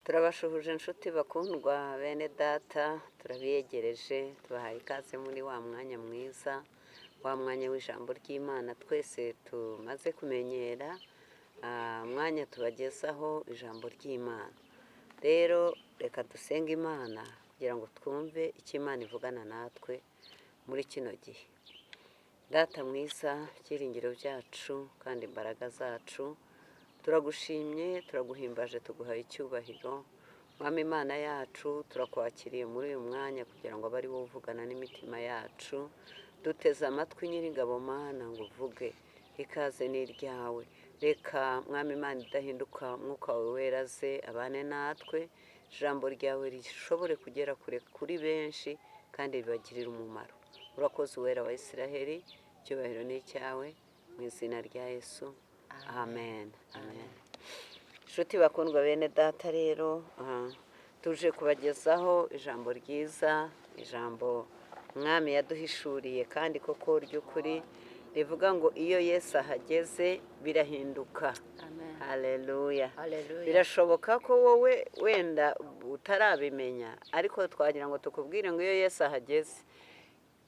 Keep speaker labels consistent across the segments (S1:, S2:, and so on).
S1: Turabashuhuje inshuti bakundwa bene data, turabiyegereje, tubahaye ikaze muri wa mwanya mwiza, wa mwanya w'ijambo ry'Imana twese tumaze kumenyera, mwanya tubagezaho ijambo ry'Imana. Rero reka dusenge Imana kugira ngo twumve icyo Imana ivugana natwe muri kino gihe. Data mwiza, byiringiro byacu kandi imbaraga zacu, turagushimye, turaguhimbaje, tuguhaye icyubahiro. Mwami Imana yacu, turakwakiriye muri uyu mwanya kugira ngo abe ari wowe uvugana n'imitima yacu. Duteze amatwi Nyiringabo Mana ngo uvuge, ikaze ni iryawe. Reka Mwami Imana idahinduka, Mwuka wawe wera aze abane natwe, ijambo ryawe rishobore kugera kure kuri benshi kandi ribagirire umumaro. Urakoze Uwera wa Isiraheli, icyubahiro ni icyawe, mu izina rya Yesu, amen, amen. Inshuti bakundwa bene data rero, tuje kubagezaho ijambo ryiza, ijambo Mwami yaduhishuriye kandi koko ry'ukuri, rivuga ngo iyo Yesu ahageze birahinduka.
S2: Amen.
S1: Haleluya.
S2: Haleluya.
S1: Birashoboka ko wowe wenda utarabimenya, ariko twagira ngo tukubwire ngo iyo Yesu ahageze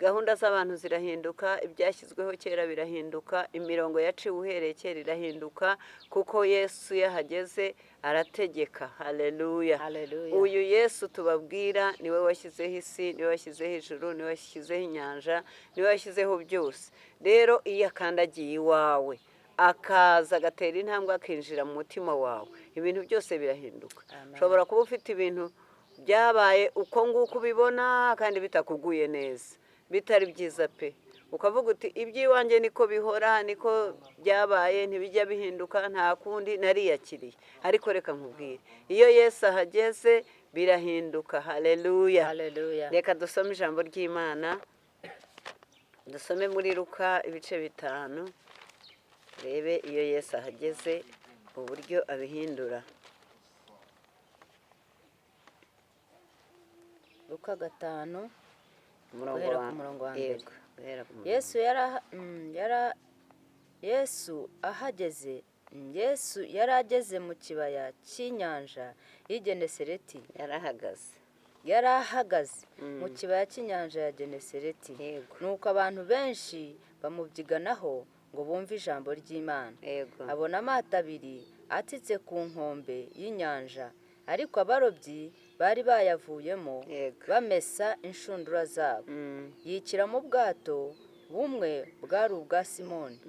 S1: gahunda z'abantu zirahinduka, ibyashyizweho kera birahinduka, imirongo yaciwe uhereye kera irahinduka, kuko Yesu yahageze arategeka. Haleluya.
S2: Haleluya.
S1: Uyu Yesu tubabwira niwe washyizeho isi, niwe washyizeho ijuru, niwe washyizeho inyanja, niwe washyizeho byose. Rero iyo akandagiye iwawe, akaza agatera intambwe akinjira mu mutima wawe, ibintu byose birahinduka.
S2: Amen.
S1: Ushobora kuba ufite ibintu byabaye uko nguko ubibona kandi bitakuguye neza, bitari byiza pe, ukavuga uti iby'iwanjye niko bihora, niko byabaye, ntibijya bihinduka, nta kundi, nariyakiriye. Ariko reka nkubwire, iyo Yesu ahageze birahinduka. Haleluya.
S2: Haleluya.
S1: Reka dusome ijambo ry'Imana, dusome muri Luka ibice 5, turebe iyo Yesu ahageze uburyo abihindura.
S2: Luka 5,
S1: Umurongo
S2: guhera
S1: wa
S2: ku murongo wa mbere.
S1: Yego, guhera ku murongo.
S2: Yesu ahageze, Yesu yari ageze mu kibaya cy'inyanja y'i Genesereti.
S1: Yarahagaze.
S2: Yari ahagaze mu kibaya cy'inyanja ya Genesereti. Nuko abantu benshi bamubyiganaho ngo bumve ijambo ry'Imana. Abona amato abiri atitse ku nkombe y'inyanja, ariko abarobyi bari bayavuyemo bamesa inshundura zabo. Yikira mu bwato bumwe bwari ubwa Simoni,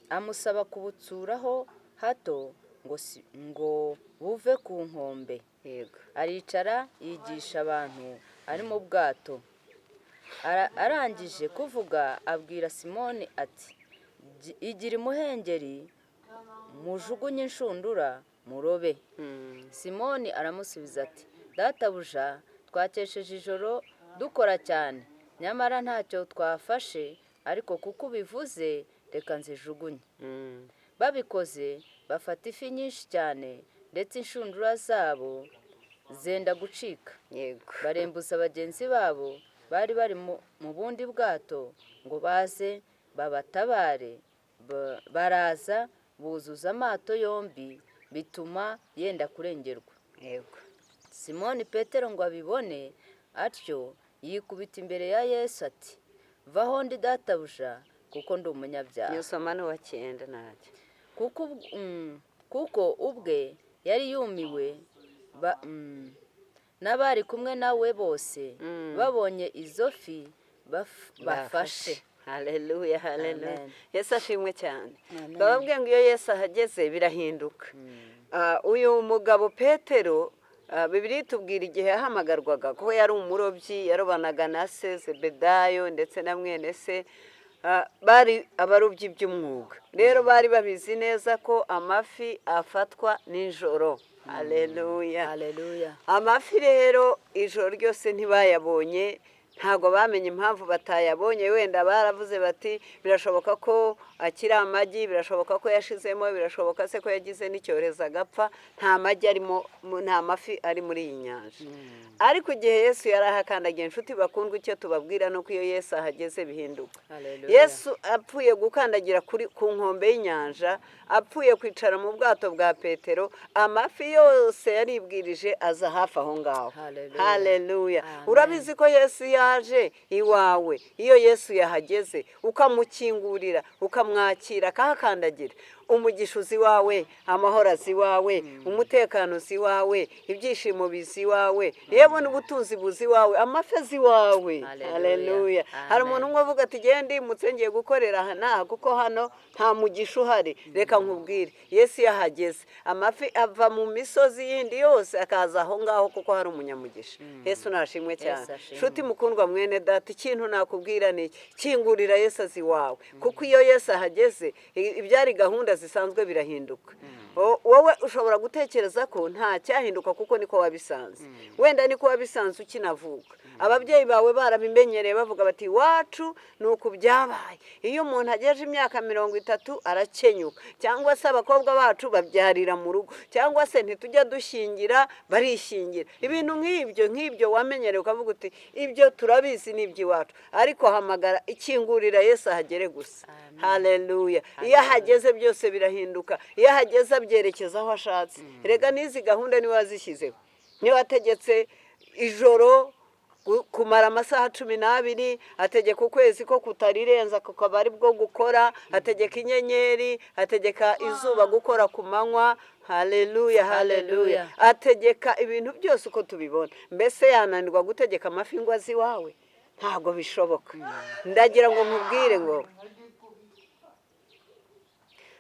S2: amusaba kubutsuraho hato ngo buve ku nkombe. Aricara yigisha abantu ari mu bwato. Arangije kuvuga abwira Simoni ati igira imuhengeri, mujugunye inshundura murobe. Simoni aramusubiza ati databuja, twakesheje ijoro dukora cyane, nyamara ntacyo twafashe, ariko kuko ubivuze reka nzijugunye. Babikoze bafata ifi nyinshi cyane, ndetse inshundura zabo zenda gucika. Barembuza bagenzi babo bari bari mu bundi bwato ngo baze babatabare. Baraza buzuza amato yombi, bituma yenda kurengerwa. Simoni Petero ngo abibone atyo, yikubita imbere ya Yesu ati vaho ndi databuja, kuko ndi umunyabyaha.
S1: Nyusoma n'uwa 9 ntacyo.
S2: Kuko ubwe yari yumiwe, n'abari kumwe nawe bose babonye izo fi bafashe.
S1: Haleluya, haleluya.
S2: Amen.
S1: Yesu ashimwe cyane.
S2: Amen.
S1: Bababwiye ngo iyo Yesu ahageze birahinduka. Uyu mugabo Petero, Bibiliya itubwira igihe yahamagarwaga ko yari umurobyi, yarobanaga na se Zebedayo ndetse na mwene se, bari abarobyi by'umwuga. Rero bari babizi neza ko amafi afatwa nijoro. Haleluya.
S2: Haleluya.
S1: Amafi rero ijoro ryose ntibayabonye, Ntabwo bamenye impamvu batayabonye. Wenda baravuze bati birashoboka ko akiri amagi, birashoboka ko yashizemo, birashoboka se ko yagize n'icyorezo agapfa. Nta magi arimo, nta mafi ari muri iyi nyanja. Ariko igihe Yesu yari ahakandagiye, inshuti bakundwa, icyo tubabwira ni uko iyo Yesu ahageze bihinduka.
S2: Haleluya.
S1: Yesu apfuye gukandagira ku nkombe y'inyanja, apfuye kwicara mu bwato bwa Petero, amafi yose yaribwirije aza hafi aho ngaho.
S2: Haleluya.
S1: Haleluya.
S2: Amen.
S1: Urabizi ko Yesu yaje iwawe. Iyo Yesu yahageze, ukamukingurira, ukamwakira akahakandagira, umugisha uzi iwawe, amahoro azi iwawe, umutekano uzi iwawe, ibyishimo bizi iwawe, yewe n'ubutunzi buzi iwawe, amafi azi iwawe.
S2: Haleluya.
S1: Haleluya. Hari
S2: Amen.
S1: umuntu umwe avuga ati genda ndimutse, ngiye gukorera aha n'aha kuko hano nta mugisha uhari. Reka nkubwire, Yesu iyo ahageze, amafi ava mu misozi yindi yose akaza aho ngaho kuko hari umunyamugisha. Yesu nashimwe cyane.
S2: Ashimwe.
S1: Nshuti mukundwa, mwene data, ikintu nakubwira ni iki: kingurira Yesu azi iwawe, kuko iyo Yesu ahageze, ibyari gahunda zisanzwe birahinduka. Wowe ushobora gutekereza ko nta cyahinduka kuko niko wabisanze, wenda niko wabisanze ukinavuka, ababyeyi bawe barabimenyereye, bavuga bati iwacu ni uku byabaye, iyo umuntu ageje imyaka 30 arakenyuka, cyangwa se abakobwa bacu babyarira mu rugo, cyangwa se ntitujya dushyingira barishyingira, ibintu nk'ibyo nk'ibyo wamenyereye, ukavuga uti ibyo turabizi ni iby'iwacu. Ariko hamagara, ikingurira Yesu ahagere gusa.
S2: Amen.
S1: Haleluya. Iyo ahageze byose birahinduka. Iyo ahageze abyerekeza aho ashatse. Rega n'izi gahunda niwe wazishyizeho, niwe wategetse ijoro kumara amasaha 12, ategeka ukwezi ko kutarirenza kukaba ari bwo gukora, ategeka inyenyeri, ategeka izuba gukora ku manywa. Haleluya, haleluya.
S2: Haleluya.
S1: Ategeka ibintu byose uko tubibona. Mbese yananirwa gutegeka amafi ngo azi iwawe? Ntabwo bishoboka. Ndagira ngo nkubwire ngo,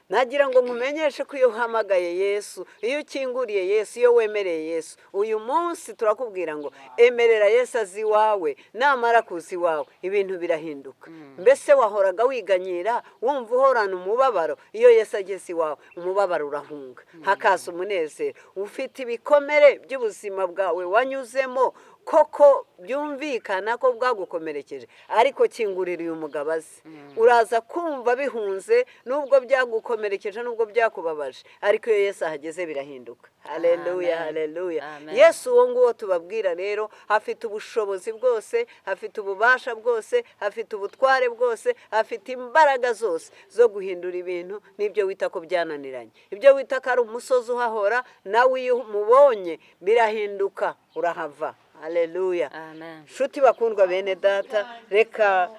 S1: nagira ngo nkumenyeshe ko iyo uhamagaye Yesu, iyo ukinguriye Yesu, iyo wemereye Yesu, uyu munsi turakubwira ngo emerera Yesu azi iwawe. Namara kuza iwawe, ibintu birahinduka. Mbese wahoraga wiganyira, wumva uhorana umubabaro, iyo Yesu ageze iwawe umubabaro urahunga, hakaza umunezero. Ufite ibikomere by'ubuzima bwawe wanyuzemo, koko byumvikana ko bwagukomerekeje, ariko kingurira uyu mugabo azi, uraza kumva bihunze. Nubwo byagukomerekeje, nubwo byakubabaje, ariko iyo Yesu ahageze birahinduka. Haleluya.
S2: Amen.
S1: Haleluya.
S2: Amen.
S1: Yesu uwo nguwo tubabwira rero afite ubushobozi bwose, afite ububasha bwose, afite ubutware bwose, afite imbaraga zose zo guhindura ibintu n'ibyo wita ko byananiranye, ibyo wita ko ari umusozi uhahora. Nawe iyo umubonye birahinduka, urahava. Haleluya.
S2: Amen.
S1: Nshuti bakundwa, bene data, reka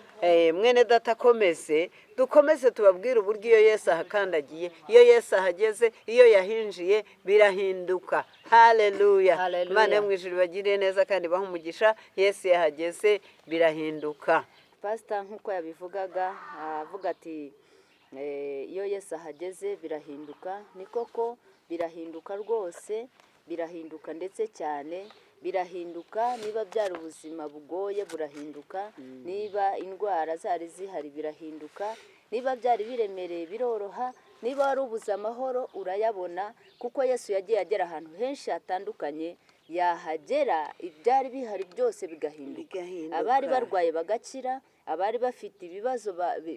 S1: mwene data akomeze, dukomeze tubabwire uburyo iyo Yesu ahakandagiye, iyo Yesu ahageze, iyo yahinjiye birahinduka. Haleluya.
S2: Haleluya.
S1: Imana yo mu ijuru ibagirire neza kandi ibahe umugisha. Yesu yahageze birahinduka.
S2: Pasita nk'uko yabivugaga, avuga ati iyo Yesu ahageze birahinduka. Ni koko birahinduka rwose, birahinduka ndetse cyane birahinduka. Niba byari ubuzima bugoye burahinduka, niba indwara zari zihari birahinduka, niba byari biremereye biroroha, niba wari ubuze amahoro urayabona, kuko Yesu yagiye agera ahantu henshi hatandukanye, yahagera ibyari bihari byose bigahinduka.
S1: Bigahinduka.
S2: Abari barwaye bagakira, abari bafite ibibazo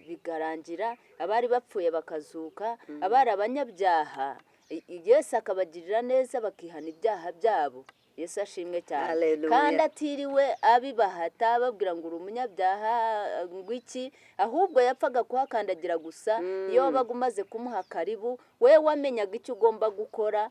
S2: bikarangira, abari bapfuye bakazuka, abari abanyabyaha Yesu akabagirira neza bakihana ibyaha byabo. Yesu ashimwe cyane.
S1: Haleluya.
S2: Kandi atiriwe abibahata ababwira ngo uri umunyabyaha ngo iki, ahubwo yapfaga kuhakandagira gusa. Iyo wabaga umaze kumuha karibu, we wamenyaga icyo ugomba gukora.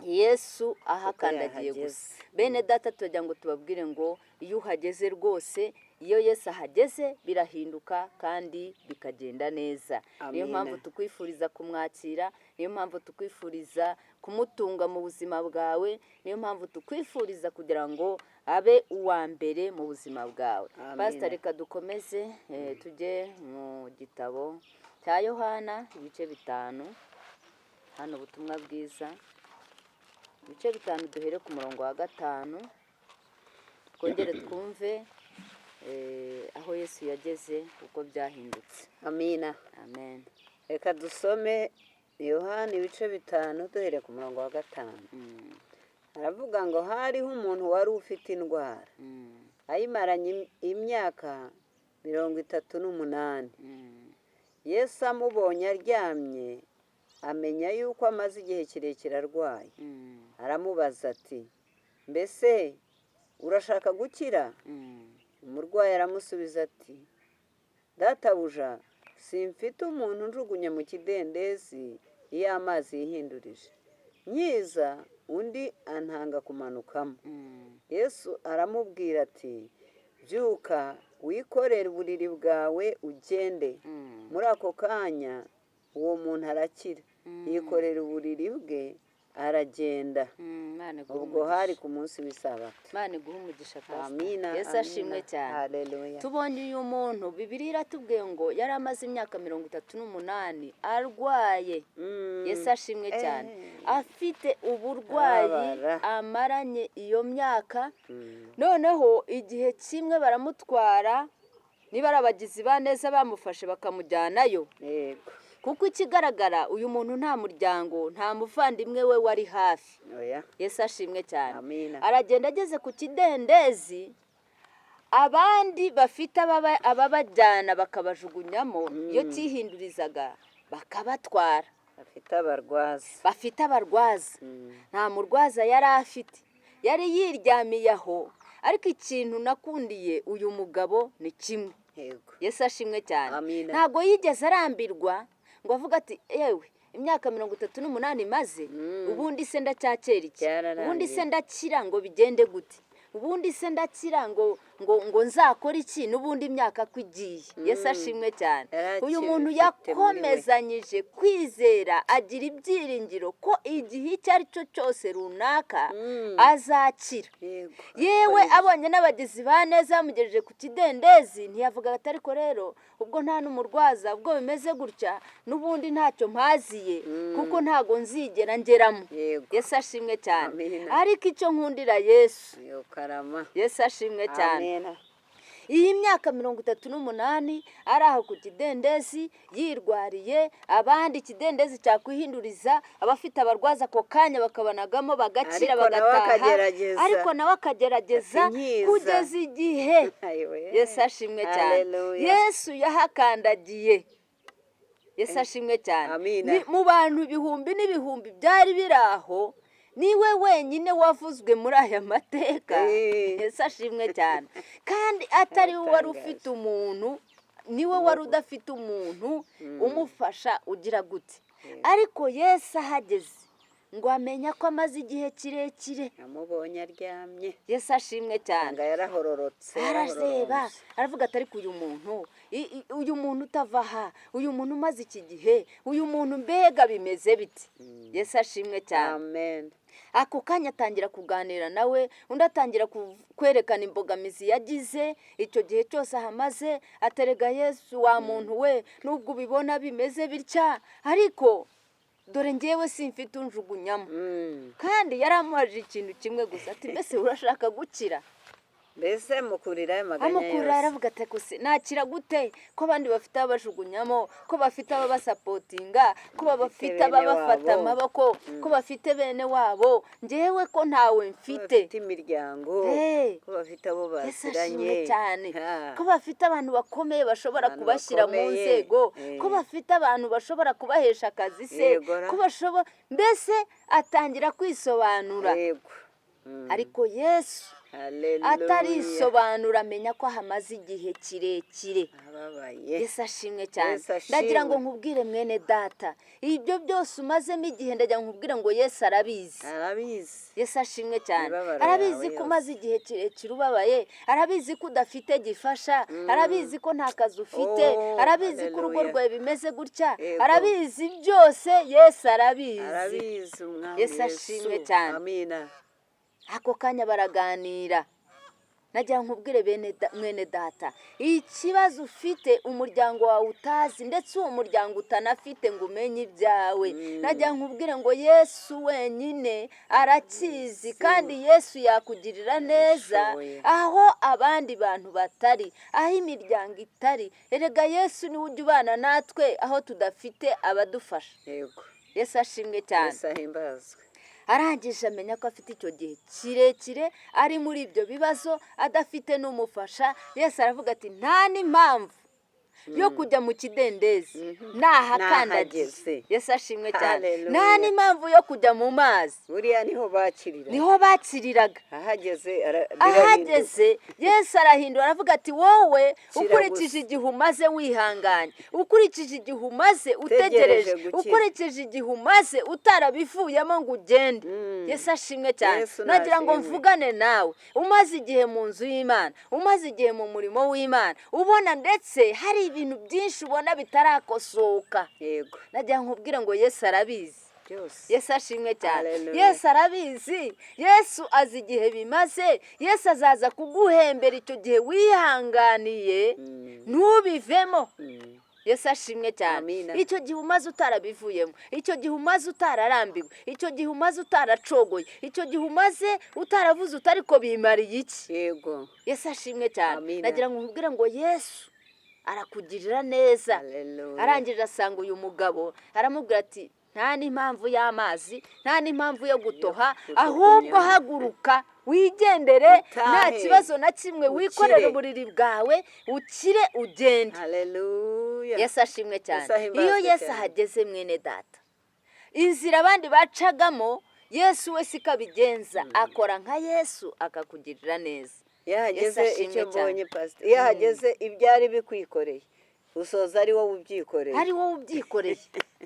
S2: Yesu ahakandagiye
S1: yahageze.
S2: gusa. Bene data, turagira ngo tubabwire ngo iyo uhageze rwose, iyo Yesu ahageze birahinduka kandi bikagenda neza. Niyo
S1: Amina.
S2: mpamvu tukwifuriza kumwakira, niyo mpamvu tukwifuriza kumutunga mu buzima bwawe, niyo mpamvu tukwifuriza kugira ngo abe uwa mbere mu buzima bwawe.
S1: Amina.
S2: Pasita, reka dukomeze, tujye mu gitabo cya Yohana ibice 5, hano ubutumwa bwiza ibice 5, duhere ku murongo wa 5, twongere twumve aho Yesu yageze uko byahindutse.
S1: Amina.
S2: Amen.
S1: Reka dusome Yohani ibice 5 duhereye ku murongo wa 5. Aravuga ngo hariho umuntu wari ufite indwara. Ayimaranye imyaka 38. Yesu amubonye aryamye, amenya yuko amaze igihe kirekire arwaye, aramubaza ati: "Mbese urashaka gukira?" Umurwayi aramusubiza ati: "Databuja, simfite umuntu unjugunya mu kidendezi iyo amazi yihindurije. Nkiza, undi antanga kumanukamo." Yesu aramubwira ati: "Byuka, wikorere uburiri bwawe ugende." Muri ako kanya uwo muntu arakira, yikorera uburiri bwe aragenda.
S2: Imana iguhe
S1: Ubwo hari
S2: umugisha.
S1: ku munsi w'isabato.
S2: Imana iguhe umugisha, Pastor.
S1: Amina.
S2: Yesu ashimwe
S1: Amina.
S2: cyane.
S1: Haleluya.
S2: Tubonye uyu muntu, Bibiliya iratubwiye ngo yari amaze imyaka 38 arwaye. Yesu ashimwe cyane. Afite uburwayi
S1: Arabara.
S2: amaranye iyo myaka. Noneho igihe kimwe baramutwara, niba ari abagizi ba neza bamufashe bakamujyanayo, kuko ikigaragara uyu muntu nta muryango, nta muvandimwe we wari hafi.
S1: Oya.
S2: Yesu ashimwe cyane.
S1: Amina.
S2: Aragenda, ageze ku kidendezi, abandi bafite ababajyana bakabajugunyamo iyo cyihindurizaga bakabatwara.
S1: Afite abarwaza.
S2: Bafite abarwaza. Nta murwaza yari afite, yari yiryamiye aho. Ariko ikintu nakundiye uyu mugabo ni kimwe. Yesu ashimwe cyane.
S1: Amina.
S2: Ntabwo yigeze arambirwa ngo avuge ati: "Yewe, imyaka 38 maze, ubundi se ndacyakera iki?"
S1: Byararangiye.
S2: "Ubundi se ndakira ngo bigende gute? Ubundi se ndakira ngo nzakore iki n'ubundi imyaka ko igiye?" Yesu ashimwe cyane.
S1: Yari
S2: Uyu muntu
S1: akibifite muri we.
S2: yakomezanyije kwizera, agira ibyiringiro ko igihe icyo ari cyo cyose runaka azakira. Yewe, abonye n'abagizi ba neza bamugejeje ku kidendezi, ntiyavuga ati: "Ariko rero ubwo nta n'umurwaza, ubwo bimeze gutya, n'ubundi ntacyo mpaziye kuko ntago nzigera ngeramo." Yesu ashimwe cyane.
S1: Amina.
S2: Ariko icyo nkundira Yesu,
S1: Yo karama.
S2: Yesu ashimwe cyane.
S1: Amina.
S2: Iyi myaka 38 ari aho ku kidendezi yirwariye, abandi ikidendezi cyakwihinduriza, abafite abarwaza ako kanya bakabanagamo bagakira,
S1: Ariko nawe
S2: bagataha.
S1: akagerageza.
S2: Ariko nawe akagerageza
S1: Ati, "Nkiza."
S2: kugeza igihe.
S1: Ayiwe.
S2: Yesu ashimwe cyane.
S1: Haleluya.
S2: Yesu yahakandagiye. Yesu ashimwe cyane.
S1: Amina.
S2: Mu bantu ibihumbi n'ibihumbi byari biri aho, niwe wenyine wavuzwe muri aya mateka. Yesu ashimwe cyane. Kandi atari we wari ufite umuntu, niwe wari udafite umuntu umufasha ugira gute. Ariko Yesu ahageze ngo amenya ko amaze igihe kirekire.
S1: Amubonye aryamye.
S2: Yesu ashimwe cyane.
S1: Usanga yarahororotse.
S2: Arareba,
S1: Yarahororotse.
S2: aravuga ati: "Ariko uyu muntu, uyu muntu utava aha, uyu muntu umaze iki gihe, uyu muntu mbega bimeze bite?" Yesu ashimwe cyane.
S1: Amen.
S2: Ako kanya atangira kuganira nawe, undi atangira kwerekana imbogamizi yagize icyo gihe cyose ahamaze. Aterega Yesu: "Wa muntu we, nubwo ubibona bimeze bitya, ariko dore ngewe simfite unjugunyamo." Kandi yari amuhajije ikintu kimwe gusa, ati: "Mbese urashaka gukira?"
S1: Mbese mukurira ayo maganya
S2: Amukura,
S1: yose.
S2: aravuga ati: "Gusa nakira gute ko abandi bafite ababajugunyamo, ko bafite ababasapotinga, ko bafite
S1: bene
S2: ababafata
S1: wabo.
S2: amaboko, ko bafite bene wabo, ngewe ko ntawe
S1: Ko
S2: mfite?"
S1: bafite imiryango, ko bafite abo
S2: Yesu
S1: baziranye.
S2: ashimwe cyane.
S1: Ha.
S2: Ko bafite abantu bakomeye bashobora
S1: Abantu
S2: kubashyira mu
S1: bakomeye.
S2: nzego, ko bafite abantu bashobora kubahesha akazi se,
S1: Yego ra.
S2: ko bashobora mbese." Atangira kwisobanura. Ariko Yesu
S1: Haleluya.
S2: atarisobanura, amenya ko ahamaze igihe kirekire.
S1: Ababaye.
S2: Yesu ashimwe cyane.
S1: Yesu ashimwe.
S2: Ndagira ngo nkubwire, mwene data, ibyo byose umazemo igihe, ndagira ngo nkubwire ngo Yesu arabizi.
S1: Arabizi.
S2: Yesu ashimwe cyane.
S1: Imibabaro
S2: Arabizi
S1: yawe
S2: ko
S1: yose.
S2: umaze igihe kirekire ubabaye, arabizi ko udafite gifasha, arabizi ko nta kazi ufite,
S1: Oh,
S2: arabizi ko urugo
S1: haleluya.
S2: rwawe bimeze gutya, arabizi byose. Yesu arabizi.
S1: Arabizi Umwami
S2: Yesu ashimwe
S1: Yesu.
S2: cyane.
S1: Amina.
S2: Ako kanya baraganira. Nagira nkubwire mwene data, ikibazo ufite umuryango wawe utazi, ndetse uwo muryango utanafite ngo umenye ibyawe, nagira nkubwire ngo Yesu wenyine arakizi, kandi Yesu yakugirira neza
S1: Arabishoboye.
S2: aho abandi bantu batari, aho imiryango itari. Erega Yesu niwe ujya ubana natwe aho tudafite abadufasha. Yesu ashimwe cyane.
S1: Yesu ahimbazwe.
S2: Arangije amenya ko afite icyo gihe kirekire ari muri ibyo bibazo, adafite n'umufasha. Yesu aravuga ati: "Nta n'impamvu yo kujya mu kidendezi, nahakandagiye."
S1: Nahageze.
S2: Yesu ashimwe cyane.
S1: Hallelujah.
S2: Nta n'impamvu yo kujya mu mazi.
S1: Buriya niho bakirira.
S2: Niho bakiriraga.
S1: Ahageze birahinduka.
S2: Ahageze Yesu arahindura, aravuga ati: "Wowe,
S1: Kira
S2: ukurikije
S1: gusa.
S2: igihe umaze wihanganye, ukurikije igihe umaze
S1: Utegereje
S2: utegereje,
S1: gukira.
S2: ukurikije igihe umaze utarabivuyemo ngo ugende." Yesu ashimwe cyane.
S1: Yesu
S2: Nagira ngo
S1: nashimwe.
S2: mvugane nawe umaze igihe mu nzu y'Imana, umaze igihe mu murimo w'Imana, ubona ndetse hari ibintu byinshi ubona bitarakosoka. Nagira ngo nkubwire ngo Yesu arabizi.
S1: Byose.
S2: Yesu ashimwe cyane.
S1: Hallelujah.
S2: Yesu arabizi, Yesu azi igihe bimaze. Yesu azaza kuguhembera icyo gihe wihanganiye ntubivemo. Yesu ashimwe cyane.
S1: Amina.
S2: Icyo gihe umaze utarabivuyemo, icyo gihe umaze utararambiwe, icyo gihe umaze utaracogoye, icyo gihe umaze utaravuze utari ko bimariye iki. Yesu ashimwe cyane.
S1: Amina.
S2: Nagira ngo nkubwire ngo Yesu arakugirira neza.
S1: Hallelujah.
S2: Arangije asanga uyu mugabo, aramubwira ati: "Nta n'impamvu y'amazi, nta n'impamvu yo gutoha,
S1: Yo
S2: ahubwo
S1: kujugunya.
S2: haguruka wigendere, nta
S1: Utahe.
S2: kibazo na kimwe, wikorere
S1: Ukire.
S2: uburiri bwawe, ukire, ugende."
S1: Hallelujah.
S2: Yesu ashimwe cyane.
S1: Yesu ahimbazwe
S2: Iyo Yesu
S1: cyane.
S2: ahageze, mwene data, inzira abandi bacagamo, Yesu we siko abigenza, akora nka Yesu akakugirira neza.
S1: Iyo ahageze,
S2: Yesu ashimwe
S1: icyo
S2: cyane.
S1: mbonye, pasita, iyo ahageze ibyari bikwikoreye usoza ari wowe ubyikoreye.
S2: Ari wowe ubyikoreye.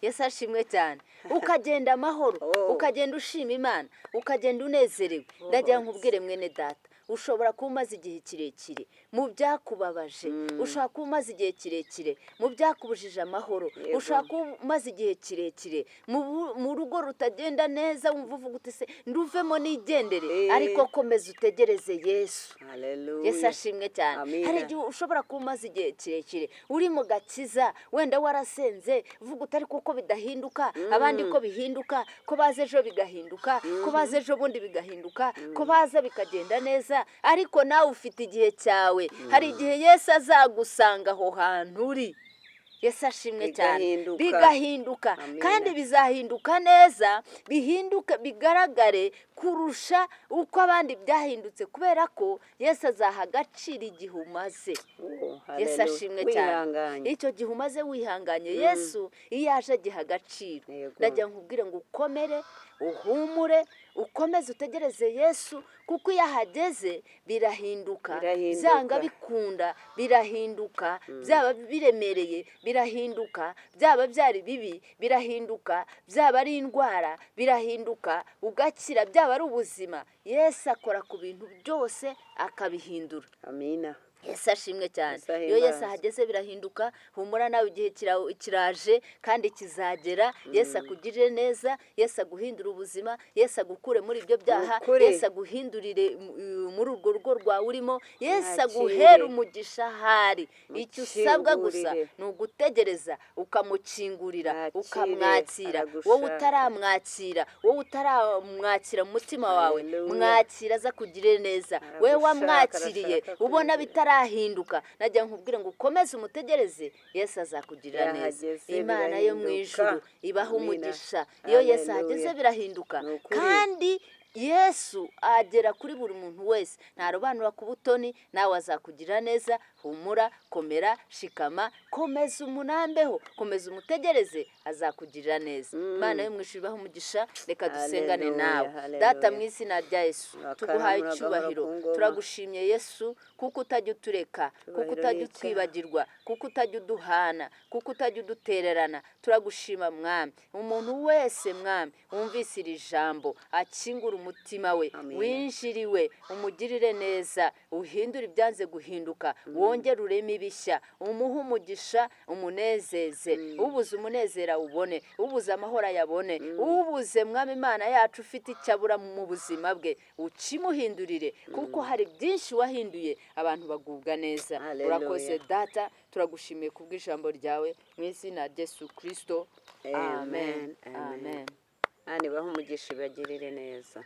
S2: Yesu ashimwe cyane. Ukagenda amahoro,
S1: Oh.
S2: ukagenda ushima Imana, ukagenda unezerewe. Ndagira ngo nkubwire, mwene data, ushobora kuba umaze igihe kirekire mu byakubabaje, ushobora kuba umaze igihe kirekire mu byakubujije amahoro, ushobora kuba umaze igihe kirekire mu rugo rutagenda neza, wumva uvuga uti: "Se nduvemo nigendere?" Ariko komeza utegereze Yesu.
S1: Haleluya.
S2: Yesu ashimwe cyane.
S1: Amina.
S2: Hari igihe ushobora kuba umaze igihe kirekire uri mu gakiza, wenda warasenze, uvuga utari kuko bidahinduka, abandi ko bihinduka, ko baza ejo bigahinduka, ko baza ejo bundi bigahinduka, ko baza bikagenda neza, ariko nawe ufite igihe cyawe. Hari igihe Yesu azagusanga aho hantu uri. Yesu ashimwe cyane.
S1: Bigahinduka.
S2: Bigahinduka.
S1: Amina.
S2: Kandi bizahinduka neza, bihinduke bigaragare kurusha uko abandi byahindutse, kubera ko Yesu azaha agaciro igihe umaze.
S1: Oh,
S2: Yesu
S1: haleluya.
S2: ashimwe cyane.
S1: Wihanganye.
S2: Icyo gihe umaze wihanganye, Yesu iyo aje agiha agaciro. Ndagira nkubwire ngo ukomere, uhumure, ukomeze utegereze Yesu, kuko iyo ahageze birahinduka.
S1: Birahinduka.
S2: Byanga bikunda birahinduka. Byaba biremereye birahinduka, byaba byari bibi birahinduka, byaba ari indwara birahinduka ugakira, byaba ari ubuzima, Yesu akora ku bintu byose akabihindura.
S1: Amina.
S2: Yesu ashimwe cyane.
S1: Yesu
S2: Iyo Yesu
S1: ahimbazwe.
S2: ahageze birahinduka. Humura nawe, igihe kiraje kandi kizagera. Yesu akugirire neza, Yesu aguhindure ubuzima, Yesu agukure muri ibyo byaha,
S1: Ukuri.
S2: Yesu aguhindurire muri urwo rugo rwawe urimo, Yesu
S1: Mwakire.
S2: aguhere umugisha. Ahari icyo usabwa gusa
S1: Mukingurire.
S2: ni ugutegereza, ukamukingurira,
S1: Mwakire,
S2: ukamwakira.
S1: aragushaka.
S2: Wowe utaramwakira, wowe utaramwakira mu mutima wawe,
S1: Haleluya.
S2: mwakira aza kugirire neza. Wowe
S1: Aragushaka,
S2: wamwakiriye
S1: arashaka
S2: ubona
S1: kwinjira.
S2: bitarahinduka, nagira nkubwire ngo ukomeze umutegereze, Yesu azakugirira neza.
S1: Yahageze,
S2: Imana yo mu
S1: birahinduka.
S2: ijuru ibaha
S1: Amina.
S2: umugisha. Iyo Yesu
S1: Haleluya.
S2: ahageze birahinduka.
S1: Ni ukuri.
S2: Kandi Yesu agera kuri buri muntu wese, ntarobanura ku butoni, nawe azakugirira neza. Humura, komera, shikama, komeza umunambeho, komeza umutegereze, azakugirira neza. Imana yo mu ijuru ibahe umugisha. Reka dusengane.
S1: Haleluya,
S2: Nawe
S1: haleluya.
S2: Data, mu izina rya Yesu,
S1: Urakaramura
S2: tuguhaye
S1: gahoro
S2: icyubahiro.
S1: ku ngoma.
S2: Turagushimye Yesu, kuko utajya utureka, kuko
S1: Icyubahiro
S2: utajya
S1: ni icyawe.
S2: utwibagirwa, kuko utajya uduhana, kuko utajya udutererana. Turagushima Mwami. Umuntu wese, Mwami, wumvise iri jambo, akingura umutima we,
S1: Amen.
S2: winjiriwe, umugirire neza, uhindure ibyanze guhinduka, wongere ureme ibishya, umuhe umugisha, umunezeze. Ubuze umunezero awubone, ubuze amahoro ayabone, ubuze, Mwami Imana yacu, ufite icyo abura mu buzima bwe, ukimuhindurire, kuko hari byinshi wahinduye abantu bagubwa neza.
S1: Haleluya.
S2: Urakoze Data, turagushimiye kubw'ijambo ryawe, mu izina rya Yesu Kirisito, amen.
S1: Amen, amen.
S2: Amen.
S1: Imana ibahe umugisha, ibagirire neza.